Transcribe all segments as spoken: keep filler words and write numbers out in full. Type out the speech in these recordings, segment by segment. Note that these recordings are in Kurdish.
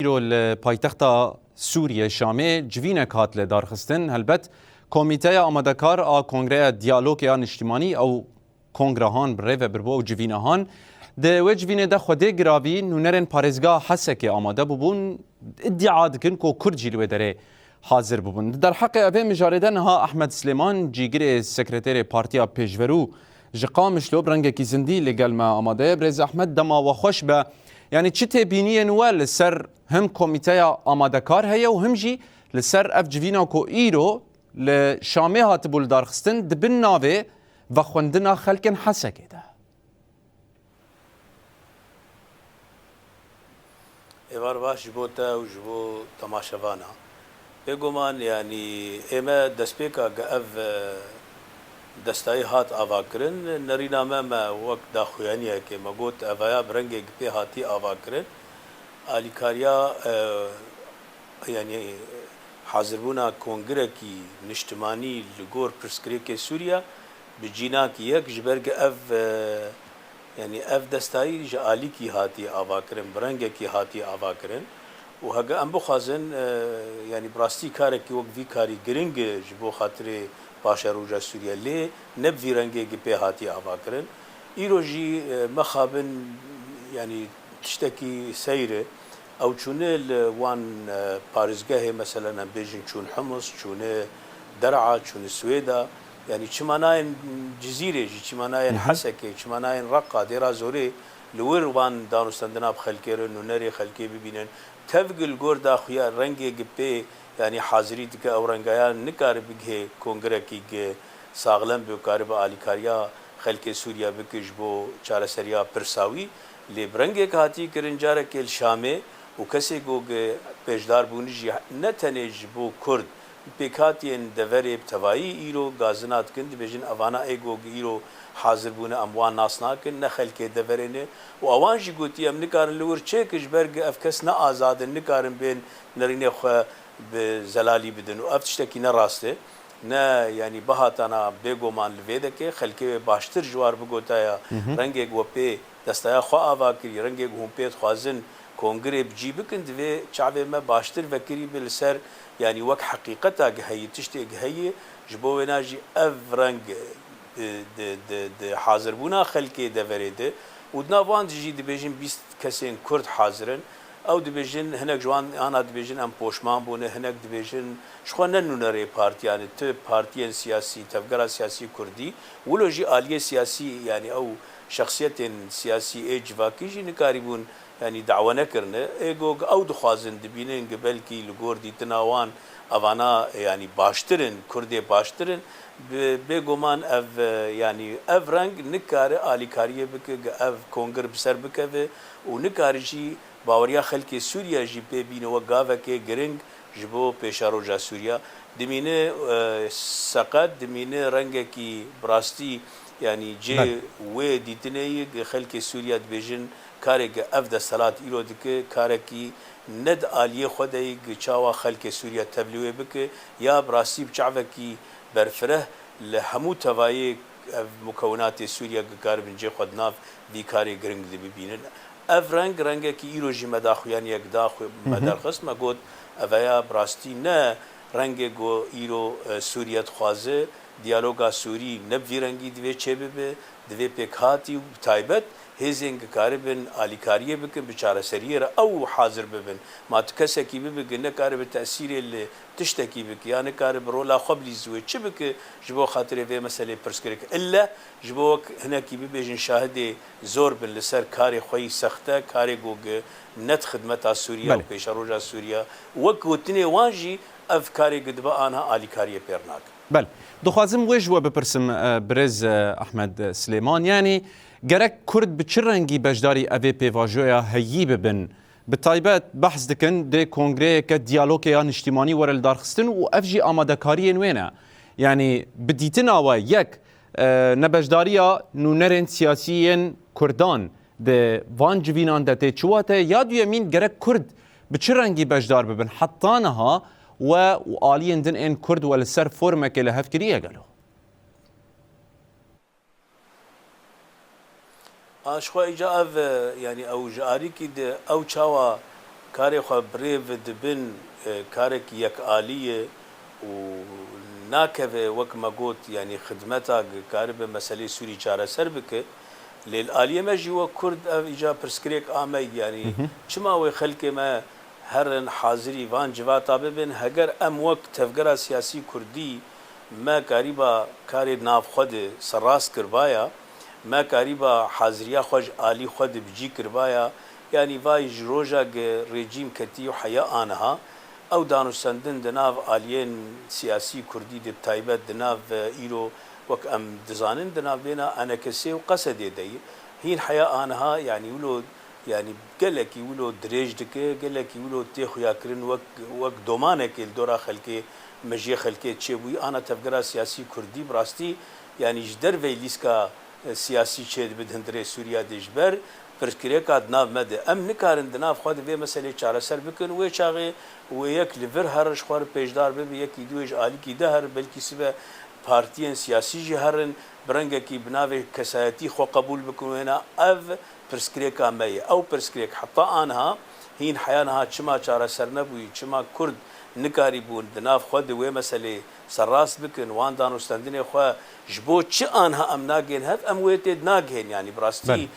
Îro li paytexta Sûriyê Şamê civînek hat li darxistin. Helbet Komîteya Amadekar a Kongreya Diyalogê ya Niştimanî ew kongra han bi rê ve biribû ew civîna han. Di wê civînê de Xwedê Giravî nûnerên parêzgeha Hesekê amade bûbûn, îdia dikin ku Kurd jî li wê derê hazir bûbûn. Di derheqê evê mijarê de niha Ehmed Silêman, cîgirê sekreterê Partiya Pêşverû ji Qamişlo, bi rengekî zindî li gel me amade ye. Birêz Ehmed, dema we xweş be. Yanî çi têbîniyên we li ser him komîteya amadekar heye û him jî li ser ev civîna ku îro li Şamê hatibû lidarxistin di bin navê vexwendina xelkên Hesekê de? Êvar baş ji bo te û ji bo temaşevana. Bêguman, yanî, ê me destpêka ge ev, e, destayî hat avakirin, nerîna me, me wek daxuyaniyekê me got, evaya bi rengê gipê hatî avakirin. Alîkariya, e, yanî, hazirbûna kongirekî niştimanî li gor pirsgirêkê Sûriye bi cînakî yek ji ber ge ev, e, Yanî ev destayî ji alîkî hatî avakirin, bi rengekî hatî avakirin û heke em bixwazin, e, yanî bi rastî karekî wek vî karî giring e ji bo xatirê paşeroja Sûriye, lê ne bi vî rengê gipê hatî avakirin. Îro jî, e, mexabin, yanî tiştekî seyr e. Ew çûne li wan, e, parêzgehê, meselen, em bêjin çûn Himus, çûne Der'a, çûne Swêda. Yanî çima nayên Cizîrê jî, çima nayên Hı hı. Hesekê, çima nayên Reqa, Dêra Zorê, li wir wan danûstendina bi xelkê re, nûnerê xelkê bibînin. Tevgil gor daxuya rengê gipê, yanî hazirî dike, ew rengaya nikare bigihê kongirekî gi saxlem bê û karibe alîkariya xelkê Sûriye bike ji bo çareseriya pirsa wî. Lê bi rengek hatî kirin, carekê li Şamê û kesê ku gi pêşdar bûne jî ne tenê ji bo Kurd, pêkhatiyên deverê bi tevayî îro gazina dikin, dibêjin evana ê ku gi îro hazir bûne, em wan nas nakin, ne xelkê deverê ne. Û ewan jî gotiye, em nikarin li wir çêkin, ji ber gi ev kes ne azad in, nikarin bên nerînê xwe bi zelalî bidin û ev tiştekî ne rast e. Ne, yanî bihatana bêgoman li vê deke, xelkê wê baştir ji war bigotaya Hı hı. rengê ku we pê destaya xwe ava kirî, rengê ku hûn pê dixwazin kongirê bi cî bikin, divê çavê me baştir vekirî bi li ser, yanî wek heqîqeta gi heyî, tiştê gi heyî, ji bo wêna jî ev reng di, di, di, di hazirbûna xelkê deverê de û di nav wan de jî dibêjin bîst kesên Kurd hazir in. Ew dibêjin, hinek ji wan ana dibêjin em poşman bûne, hinek dibêjin ji xwe ne nûnerê partiyan e, tu partiyên siyasî, tevgera siyasî Kurdî, wilo jî aliyê siyasî, yanî ew şexsiyetên siyasî ê civakî jî nikarîbûn, yanî dawa nekirine. Ê ku ew dixwazin dibînin ku belkî li gor dîtina wan evana, yanî baştir in, Kurdê baştir in, bi, bêguman ev, yanî ev reng nikare alîkariyê bike ku ev kongir bi ser bikeve û nikare jî baweriya xelkê Sûriye jî pê bîne wek gavekê giring ji bo pêşeroja Sûriye. Dimîne, e, seqet, dimîne rengekî bi rastî, yanî cê Belê. wê dîtinê yî, xelkê Sûriye dibêjin karê ku ev desthilat îro dike, karekî ne di aliyê xwe de yî ku çawa xelkê Sûriye tevlî wê bike, ya bi rastî bi çavekî berfireh li hemû tevayê ev mukewinatê Sûriye dikaribin cê xwe di nav vî karê giring de bibînin. Ev reng, rengekî îro jî me daxuyaniyek da xwe, Hı me hı. derxist, me got, eveya bi rastî ne rengê ku îro, e, Sûriye dixwaze, diyaloga Sûrî ne bi vî rengî divê çêbibe, divê pêkhatî û bi taybet hêzên dikaribin alîkariyê bikin, bi çareseriyê re ew hazir bibin. Ma tu kesekî bibe ku nekaribe tesîrê li tiştekî bike, ya nikare bi rola xwe bilîze wê çi bike ji bo xatirê vê meselê pirsgirêk. Îlle ji bo wek hinekî bibêjin şahidê zor bin li ser karê xwe yî sexte, karê ku gi ne di xidmeta Sûriye û Belê. pêşeroja Sûriye. Wek gotinê wan jî ev karê ku dibe anha alîkariyê pêr nake. Belê. Dixwazim wê ji we bipirsim, e, birêz, e, Ehmed Silêman. Yanî gerek Kurd bi çi rengî beşdarî evê pêvajoya heyî bibin? Bi taybet behs dikin dê kongreyeke diyalogê ya niştîmanî were lidarxistin û ev jî amadekariyên wê ne. Yanî bi dîtina we yek, e, nebeşdariya nûnerên siyasî yên Kurdan di van civînan de tê çi wate? Ya duyemîn, gerek Kurd bi çi rengî beşdar bibin? Heta niha we û aliyên din ên Kurd we li ser formekê li hev kiriye gelo? A, ji xwe îca ev, e, yanî ew ji alîkî de ew çawa Karê xwe bi rê ve dibin, e, karekî yekalî ye û nakeve, wek me got, yanî xidmeta karibe meselê Sûrî çareser bike. Lê li aliyê me jî wek Kurd ev îca pirsgirêk a me, yanî Hı hı. çima wê xelkê me herin hazirî van civata bibin, heger em wek tevgera siyasî Kurdî me karîba karê navxwe de serrast kiribaya, me karîba haziriya xwe ji alî xwe de bi cî kiribaya, yanî vay ji roja ge rejîm ketî û heya aniha ew danûstendin di nav aliyên siyasî Kurdî de, bi taybet di nav, e, îro wek em dizanin di navbêna E N K S û Qesedê de ye. Hîn heya aniha, yanî wilo, yanî gelekî wilo dirêj dike, gelekî wilo tê xuyakirin wek, wek domanekê li dora xelkê, mejiyê xelkê çêbûyî. Ana tevgera siyasî Kurdî bi rastî, yanî ji derveyî lîska, e, siyasî çêdibe di hundirê Sûriya de ji ber pirsgirêka di nav me de. Em nikarin di nav xwe de vê meselê çareser bikin. Wê çaxê wê yek li vir here ji xwe re pêşdar bibe, yekî dî wê ji alîkî de here, belkî sibe partiyên siyasî jî herin, bi rengekî bi navê kesayetî xwe qebûl bikin. Wêna ev pirsgirêka me ye. Ew pirsgirêk heta aniha, hîn heya niha çima çareser nebûyî, çima Kurd nikarîbûn di nav xwe de wê meselê serrast bikin, wan danûstendinê xwe ji bo çi aniha em nagihên hev, em wê tê dinagihên. Yanî bi rastî Belê.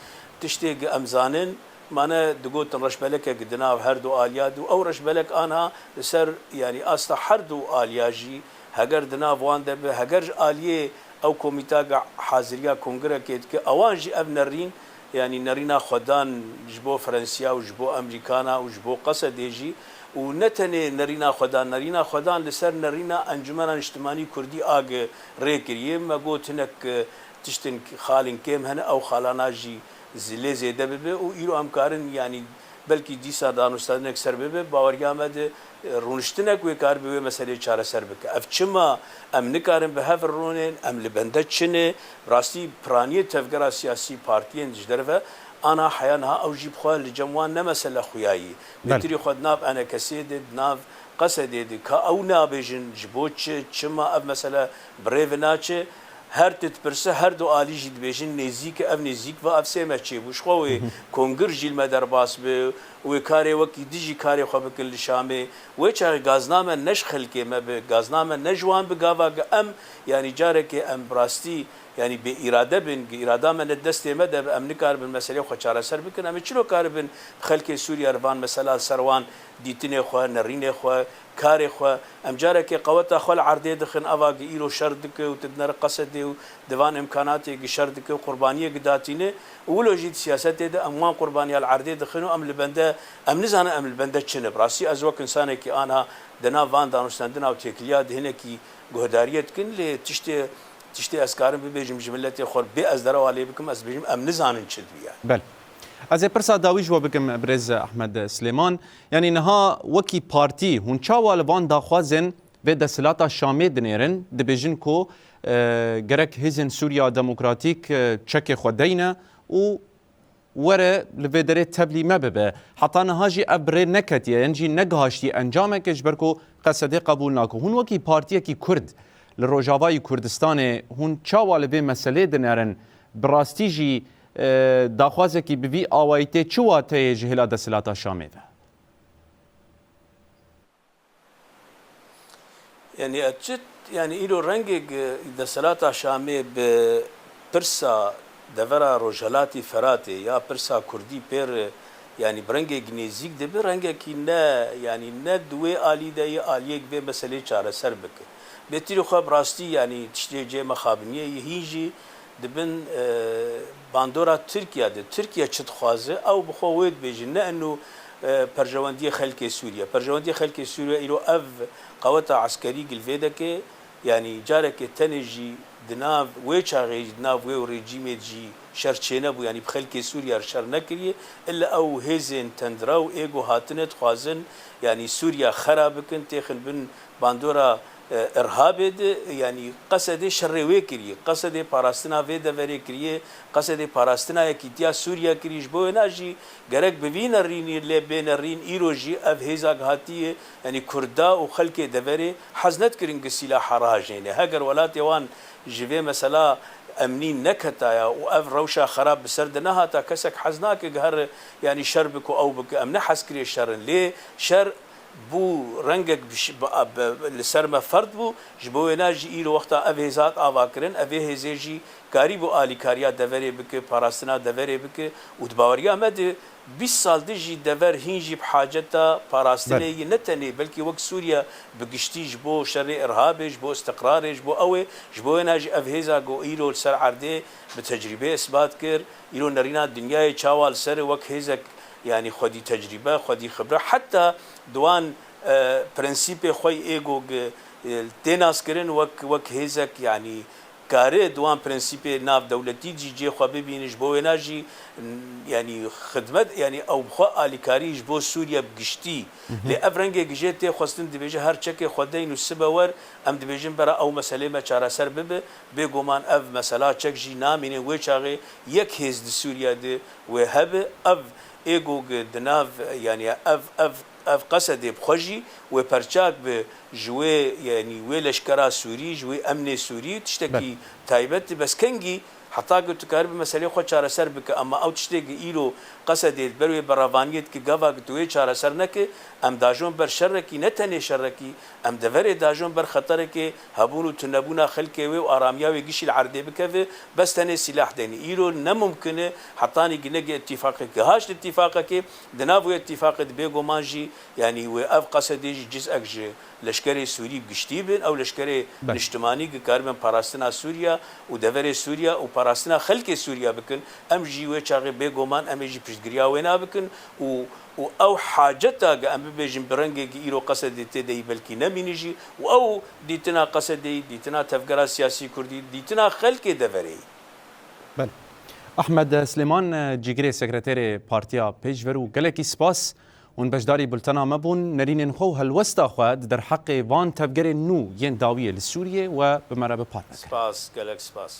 tiştê gi em zanin, mane digotin reşbelekek di nav her du aliya de û ew reşbelek aniha li ser, yanî asta her du aliya jî, heger di nav wan de be, heger ji aliyê ew komîta gi haziriya kongrekê dike, ewan jî ev nerîn, yanî nerîna xwedan ji bo Fransiya û ji bo Emerîkana û ji bo Qesedê jî, û ne tenê nerîna xwedan, nerîna xwedan li ser nerîna Encûmena Niştimanî Kurdî, A G, rê kiriye. Me got hinek, e, tiştin, xalên kêm hene, ew xalana jî zi-, lê zêde bibe û îro em karin, yanî belkî dîsa danûstandinek ser bibe, baweriya me de, e, rûniştinek wê karibe wê meselê çareser bike. Ev çima em nikarin bi hev rûnên, em li bende çi ne? Rastî piraniyê tevgera siyasî partiyên ji derve ana heya niha ew jî bi xwe li cem wan ne mesele xuyayî. Belê. Bêtirî xwe di nav E N K S'ê de, di nav Qesedê de, ka ew nabêjin ji bo çi, çima ev mesele bi rê ve naçe? Her tu dipirse, her du alî jî dibêjin nêzîk e, ev nêzîk ve, ev sê me çêbû. Ji xwe wê Hı hı. kongir jî li me derbas be, wê karê wekî dijî karê xwe bikin li Şamê. Wê çaxê gazna me ne ji xelkê me be, gazna me ne ji wan be, gava ge em, yanî carekê em bi rastî, yanî bê îrade bin, ge îrada me ne destê me de be, em nikaribin meselê xwe çareser bikin. Em ê çilo karibin xelkê Sûriye re van mesela li ser wan dîtinê xwe, nerînê xwe, karê xwe, em carekê qeweta xwe li erdê dixin, ava gi îro şer dike û tu dinere Qesedê û di van îmkanatê gi şer dike û qurbaniyê gi datîne û wilo jî di siyasetê de em wan qurbaniya li erdê dixin û em li bende, em nizanin em li bende çi ne. Bi rastî ez wek însanekî aniha di nav van danûstendina û têkiliya de hinekî guhdariyê dikin, lê tiştê, tiştê ez karim bibêjim ji miletê xwe bê ez derewa lê bikim, ez dibêjim em nizanin çi dibiya. Belê. Ez ê pirsa dawî ji we bikim, birêz Ehmed Silêman. Yanî niha wekî partî hûn çawa li van daxwazên vê desthilata Şamê dinêrin? Dibêjin ku, e, gerek hêzên Sûriya Demokratîk, e, çekê xwe deyne û were li vê derê tevlî me bibe. Heta niha jî ev bi rê neketiye, yan jî negihaştiye encameke, ji ber ku Qesedê qebûl nake. Hûn wekî partiyekî Kurd li Rojavayî Kurdistanê hûn çawa li vê meselê dinerin? Bi rastî jî, e, daxwazekî bi vî awayî tê çi wateyê ji hêla desthilata Şamê ve? Yanî, e, çi, yanî, îro rengê, e, desthilata Şamê bi pirsa devera Rojhelatî Feratê ya pirsa Kurdî pê re, yanî, bi rengê nêzîk dibe, rengekî ne, yanî, ne di wê alî de ye, aliyek vê meselê çareser bike. Bêtirî xwe bi rastî, yanî, tiştê cê mexabiniyê ye, hîn jî di bin, e, bandora Tirkiye de, Tirkiye çi dixwaze, ew bi xwe wê dibêjin, ne eno, e, perjewendiyê xelkê Sûriye. Perjewendiyê xelkê Sûriye îro ev qeweta eskerî gilvê deke, yanî carekê tenê jî di nav wê çaxê jî, di nav wê û rejîmê jî şer çênebû, yanî bi xelkê Sûriye re şer nekiriye, illa ew hêzên tendira û êgo hatine dixwazin, yanî Sûriye xera bikin, têxin bin bandora, e, irhabê de, yanî Qesedê şerê wê kiriye, Qesedê parastina vê deverê kiriye, Qesedê parastina yekîtiya Sûriye kiriye. Ji bo wêna jî gerek bi vî nerînî lê bê nerîn, îro jî ev hêza hatiye, yanî Kurda û xelkê deverê hez nedikirin gi sîlaha rahejêne. Heger welatê wan ji vê mesela emnî neketaya û ev rewşa xerab bi ser de nehata, kesek hez nake gihere, yanî şer bike û ew bike. Em ne hezkirê şer in, lê şer bû rengek bi ş-, bi, bi, li ser me ferd bû. Ji bo wêna jî îro wexta ev hêz hat avakirin, ev ê hêzê jî karîbû alîkariya deverê bike, parastina deverê bike û di baweriya me de bîst sal di jî dever hîn jî bi haceta parastinê Belê. Yî, ne tenê belkî wek Sûriye bi giştî ji bo şerê irhabê, ji bo istiqrarê, ji bo ew ê, ji bo wêna jî ev hêza ku îro li ser erdê bi tecrîbê isbat kir, îro nerîna dinyayê çawa li ser e wek hêzek, yanî xwedî tecrîbe, xwedî xibre, heta di wan, e, prensîpê xwe yê êgo gi-, e, tê naskirin wek, wek hêzek, yanî kare di wan prensîpê navdewletî jî cê xwe bibîne, ji bo wêna jî, n-, yanî xidmet, yanî ew bi xwe alîkarî ji bo Sûriye bi giştî. Mhm. Lê ev rengê gijê tê xwestin, dibêje her çekê xwe deyn û sibe wer, em dibêjin bera ew meselê me çareser bibe. Bêguman ev mesela çek jî namîne, wê çaxê yek hêz di Sûriye de wê hebe. Ev êgo gi di nav, yanî ev, ev, ev Qesedê bi xwe jî wê perçak bi ji wê, yanî wê leşkera Sûrî, ji wê emnê Sûrî tiştekî Belê. Taybet e. Bes kengî heta ku tu karibî meselê xwe çareser bike, ama ew tiştê gi îro Qesedê li ber wê berevaniyê dike, gava ku tu wê çareser neke, em dajon ber şerekî, ne tenê şerekî, em deverê dajon ber xeterekê hebûn û tunebûna xelkê wê û aramiya wê gişî li erdê bikeve, bes tenê sîlah deynê. Îro ne mumkin e, hetanî gi nege îtîfaqek, gi haşt îtîfaqekê, di nav wê îtîfaqê de bêguman jî, yanî wê ev Qesedê jî cizek ji leşkerê Sûrî bi giştî bin, ew leşkerê Belê. Niştimanî gi karibin parastina Sûriya û deverê Sûriya û parastina xelkê Sûriya bikin, em jî wê çaxê bêguman em ê jî piştgiriya wêna bikin û, û ew haceta gi em bibêjin bi rengekî îro Qesedê tê de yî belkî nemîne jî û ew dîtina Qesedê, dîtina tevgera siyasî kurdî, dîtina xelkê deverê yî. Belê. Ahmed Silêman, cîgirê sekreterê Partiya Pêşver û gelekî spas. Hûn beşdarî bultena me bûn, nerînên xwe û helwesta xwe di derheqê van tevgerên nû yên dawiyê li Sûriyê we bi me re bi parve kirin. Spas, gelek spas.